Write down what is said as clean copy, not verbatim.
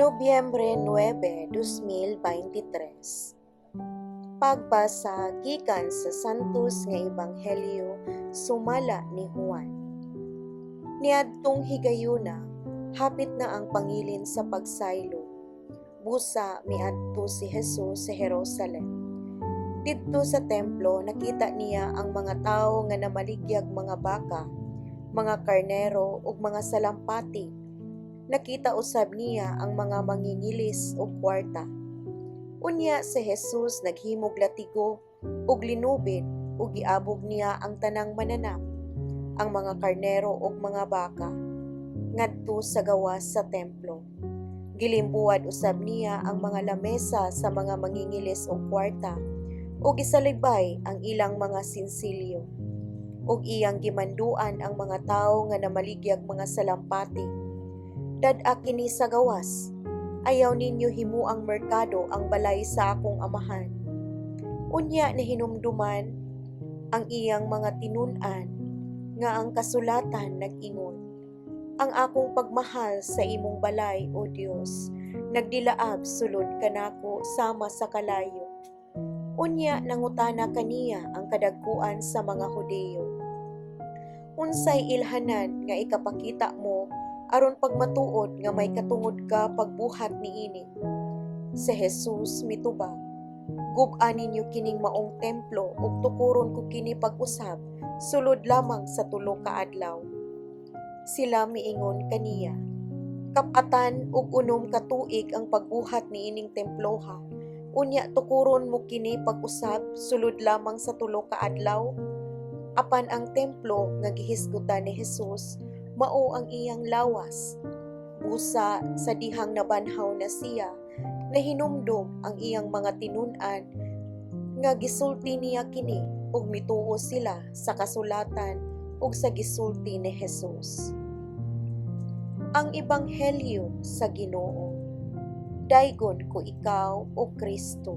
Nobyembre 9, 2023. Pagbasa gikan sa Santos nga Ebanghelyo sumala ni Juan. Niadtong higayuna, hapit na ang pangilin sa pagsaylo. Busa miadto si Jesus sa Jerusalem. Didto sa templo, nakita niya ang mga tawo nga namaligyag mga baka, mga karnero ug mga salampati. Nakita usab niya ang mga mangingilis og kwarta. Unya si Jesus naghimog latigo ug linubid ug giabog niya ang tanang mananap, ang mga karnero ug mga baka, ngadto sa gawas sa templo. Gilimbuwad usab niya ang mga lamesa sa mga mangingilis og kwarta ug gisaligbay ang ilang mga sinsilyo. Ug iyang gimanduan ang mga tawo nga namaligyag mga salampati, "Dad-a kini sa gawas. Ayaw ninyo himuang merkado ang balay sa akong Amahan." Unya nahinumduman ang iyang mga tinun-an nga ang kasulatan nag-ingon, "Ang akong pagmahal sa imong balay, O Dios, nagdilaab sulod kanako sama sa kalayo." Unya nangutana kaniya ang kadagkuan sa mga Hudiyo, "Unsay ilhanan nga ikapakita mo aron pagmatuod nga may katungod ka pagbuhat niini?" Si Jesus mitubag, "Gub-a ninyo kining maong templo ug tukuron ko kini pag-usab sulod lamang sa 3 ka adlaw." Sila miingon kaniya, "46 ka tuig ang pagbuhat niining temploha. Unya tukuron mo kini pag-usab sulod lamang sa 3 ka adlaw?" Apan ang templo nga gihisgutan ni Jesus mao ang iyang lawas. Busa sa dihang nabanhaw na siya, nahinumdom ang iyang mga tinun-an nga gisulti niya kini ug mituo sila sa kasulatan ug sa gisulti ni Jesus. Ang Ebanghelyo sa Ginoo. Daygon ko ikaw, O Kristo.